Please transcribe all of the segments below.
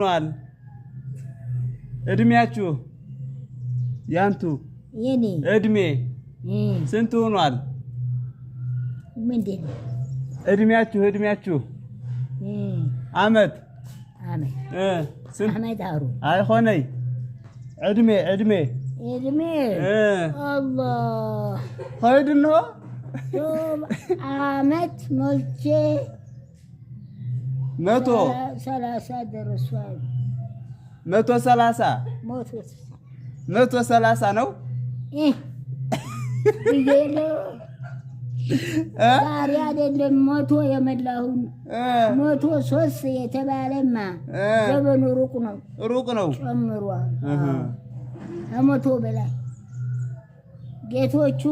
ሆኗል? እድሜያችሁ ያንቱ የኔ እድሜ ስንት ሆኗል? ምንድን ነው? እድሜያችሁ አመት አመት ስንት? አመት አሩ አይሆነይ እድሜ እድሜ እድሜ አላህ ኸይድ እንሆ አመት ሞልቼ መቶ 30 ደርሷል። 130 130 ነው። ዛሬ አይደለም 100 የመላሁን 103 የተባለማ ዘመኑ ሩቅ ነው፣ ሩቅ ነው ጨምሯል። ከ100 በላይ ጌቶቹ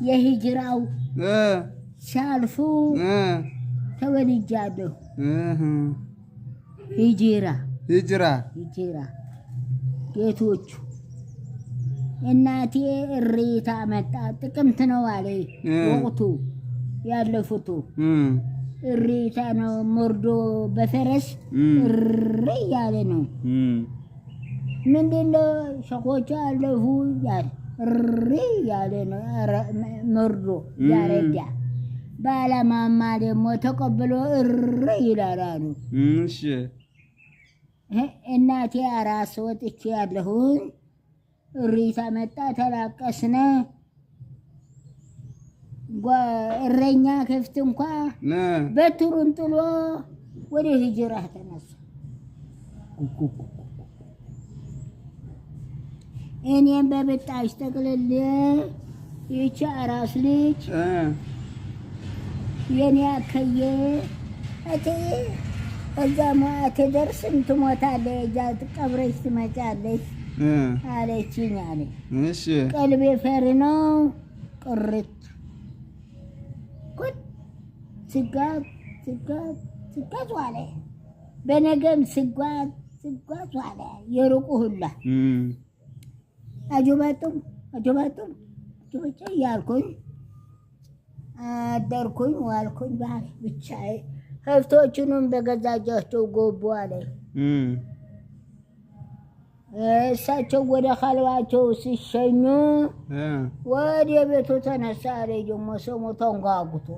የሂጅራው ሲያልፉ ተወልጃለሁ። ሂጅራ ሂጅራ ሂጅራ ጌቶቹ እናቴ እሬታ መጣ። ጥቅምት ነው አለ ወቅቱ ያለፉቱ እሬታ ነው። ሞርዶ በፈረስ እሪ እያለ ነው። ምንድነው ሸኾቹ አለፉ እያለ እሪ እያለ ነው። ሞርዶ ያረዳ ባለማማ ደግሞ ተቀብሎ እሪ ይላል አሉ። እሺ እናቴ አራስ ወጥቼ ያለሁን እሪታ መጣ። ተላቀስነ። እረኛ ክፍት እንኳ በትሩን ጥሎ ወደ ሂጅራ ተነሳ። እኔም በብጣሽ ጠቅልሌ ይቺ አራስ ልጅ የኔ አከዬ እቴ እዛ አትደርስም ትሞታለች፣ እዛ ቀብረሽ ትመጫለች አለችኝ አለ። እሺ ቀልቤ ፈር ነው። ቅርት ቁጭ ስጓዝ ስጓዝ ስጓዝ ዋለ። በነገም ስጓዝ ስጓዝ ዋለ። የሩቁ ሁላ አጆባጡም አጆባጡም አጆባጫ እያልኩኝ አደርኩኝ ዋልኩኝ። ባል ብቻዬ ከብቶቹንም በገዛ እጃቸው ጎቡ አለ። እሳቸው ወደ ካልባቸው ሲሸኙ ወደ ቤቱ ተነሳ አለ። ደግሞ ስሙ ተንጓጉቶ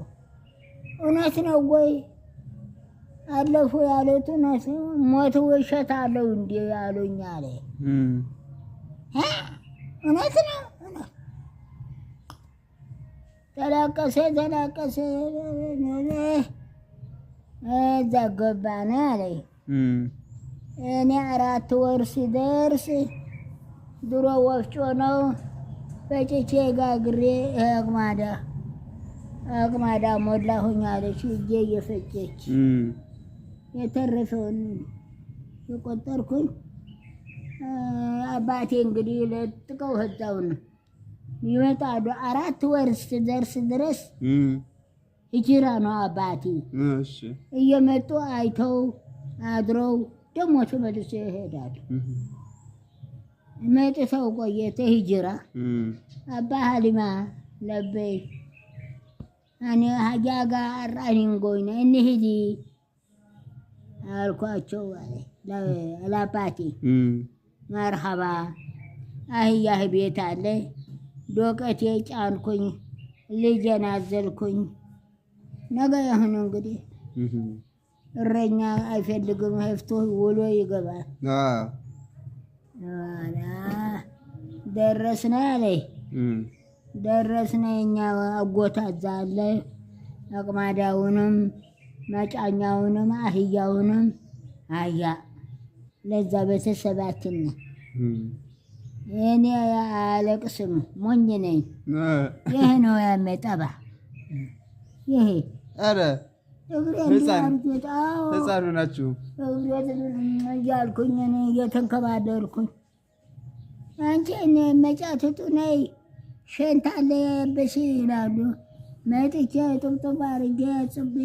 እውነት ነው ወይ አለፉ ያሉት እውነት ነው? ሞት ውሸት አለው እንዴ ያሉኝ አለ። እውነት ነው። ተላቀሰ ተላቀሰ እዛ ገባን አለ። እኔ 4 ወር ሲደርስ ድሮ ወፍጮ ነው ፈጭቼ ጋግሬ አቅማዳ ሞላሁኝ አለች። እጄ እየፈጨች የተረፈውን የቆጠርኩኝ አባቴ እንግዲህ ለጥቀው ህዛው ነው ይመጣሉ። 4 ወር ስትደርስ ድረስ ሂጅራ ነው አባቴ። እየመጡ አይተው አድረው ደግሞ ተመልሰው ይሄዳሉ። መጥተው ቆየተ ሂጅራ አባ ሀሊማ ለበይ እኔ ሀጃጋ አራኒን ጎይነ እንሂድ አልኳቸው አለ ለአባቴ። መርሐባ አህያህ ቤት አለ። ዶቀቴ ጫንኩኝ፣ ልጄን አዘልኩኝ። ነገ ይሁን እንግዲህ እረኛ አይፈልግም፣ ሄፍቶ ውሎ ይገባል። ደረስነ አለ። ደረስነ የኛ አጎት እዛ አለ። አቅማዳውንም መጫኛውንም አህያውንም አህያ ለዛ ቤተሰባችን ነው። እኔ አለቅስም፣ ሞኝ ነኝ። ይሄ ነው ያመጠባ ይሄ ኧረ ህፃኑ ናችሁ እያልኩኝ እኔ እየተንከባለልኩኝ አንቺ እኔ መጫትጡ ነይ ሸንት አለ ያበሽ ይላሉ። መጥቼ ጥብጥብ አድርጌ ጽቤ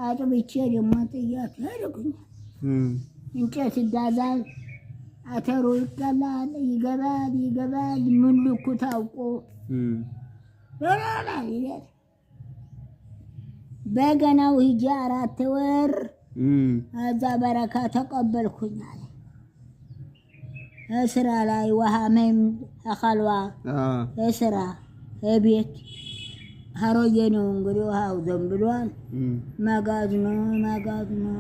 አጥብቼ ደግሞ ጥያት ሄድኩኝ። እንጨት ይጋዛል፣ አተሩ ይቀላል፣ ይገባል ይገባል። ምን ልኩ ታውቆ ይላል። በገናው ሂጄ 4 ወር እዛ በረካ ተቀበልኩኝ አለ። ስራ ላይ ውሃ መም ኸልዋ ስራ ቤት ሀሮዬ ነው እንግዲህ ውሃው ዘንብሏል። መጋዝ ነው መጋዝ ነው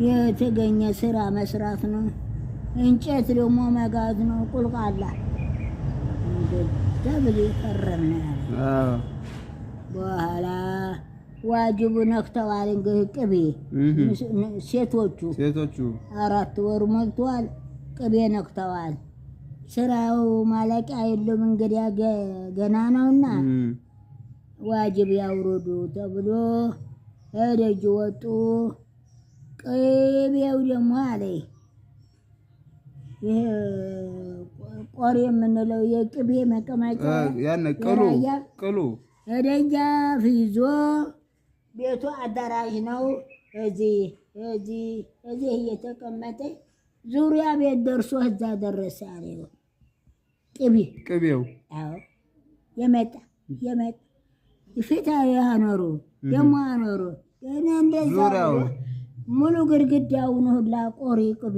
የተገኘ ስራ መስራት ነው። እንጨት ደግሞ መጋዝ ነው። ቁልቃላ እንደዛ ብሎ ከረምን አለ። በኋላ ዋጅቡ ነክተዋል። እንግዲህ ቅቤ ሴቶቹ ሴቶቹ 4 ወር ሞልቷል። ቅቤ ነክተዋል። ስራው ማለቂያ የለውም እንግዲህ ገና ነውና ዋጅብ ያውርዱ ተብሎ ደጅ ወጡ። ቅቤው ደግሞ አለ ይሄ ቆሬ የምንለው የቅቤ መቀመጫ ያን ቅሉ ቅሉ ደጃፍ ይዞ ቤቱ አዳራሽ ነው። እዚህ እዚህ እዚህ እየተቀመጠ ዙሪያ ቤት ደርሶ እዛ ደረሰ አለ ቅቤ ቅቤው። አዎ የመጣ የመጣ ፊት አኖሩ ደግሞ አኖሩ እንደዛ ሙሉ ግድግዳውን ሁላ ቆሪ ቅቤ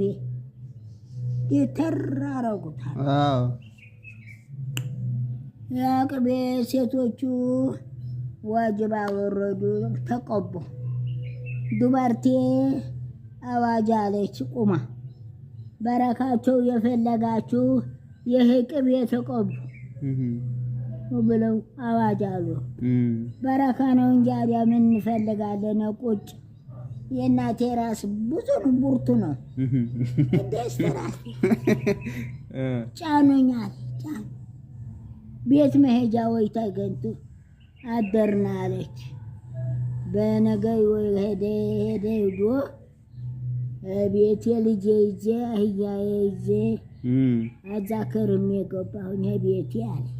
ይተራረጉታል። ያ ቅቤ ሴቶቹ ዋጅብ አወረዱ፣ ተቀቡ። ዱባርቴ አዋጅ አለች ቁማ በረካቸው የፈለጋችሁ ይህ ቅቤ ተቀቡ ብለው አዋጅ አሉ። በረካ ነው እንጂ አዲያ ምን እንፈልጋለን? ቁጭ የእናቴ ራስ ብዙ ነው፣ ቡርቱ ነው። እንዴት ራስ ጫኑኛል። ጫኑ ቤት መሄጃ ወይ ተገንቱ አደርና አለች። በነገ ወይ ሄደ ሄደ ሄዶ ቤቴ ልጄ ይዤ አህያዬ ይዤ እዛ ከርሜ ገባሁኝ ቤቴ አለች።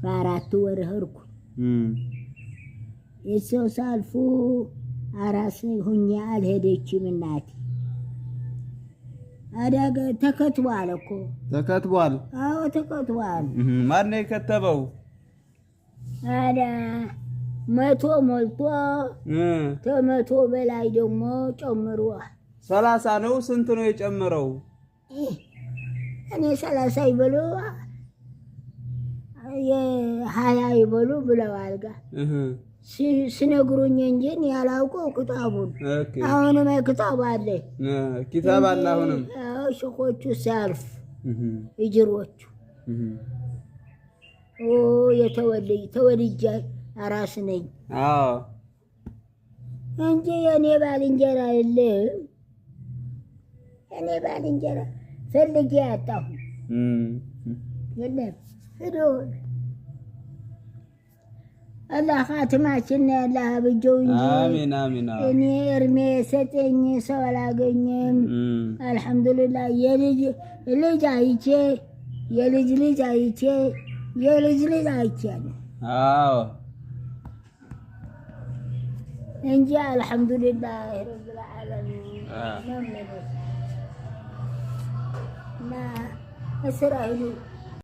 በ4 ወር ሄድኩ። የሰው ሳልፉ አራስ ሁኜ አልሄደችም እናቴ። አዳገ ተከትቧል እኮ ተከትቧል። አዎ ተከትቧል። ማነው የከተበው? አዳ 100 ሞልቶ ከ100 በላይ ደግሞ ጨምሯል። 30 ነው። ስንት ነው የጨመረው? እኔ 30 ይበሉ የ20 ይበሉ ብለዋል ጋር ሲነግሩኝ እንጂ እኔ ያላውቀው ክታቡን። አሁንም ክታብ አለ፣ ኪታብ አለ አሁንም። ሸኾቹ ሲያልፍ እጅሮቹ የተወልጅ ተወልጄ አራስ ነኝ እንጂ የኔ ባልንጀራ የለም። የኔ ባልንጀራ ፈልጌ አጣሁ። የለም ሂዶ አላህ ኻቲማችን አላህ አብጀው እንጂ። አሚን አሚን። እኔ እርሜ የሰጠኝ ሰው አላገኘም። አልሐምዱሊላህ የልጅ ልጅ አይቼ የልጅ ልጅ አይቼ የልጅ ልጅ አይቼ ነው። አዎ እንጂ አልሐምዱሊላህ ረብል ዓለሚን ነው የምልህ። እና ስራ ሂዱ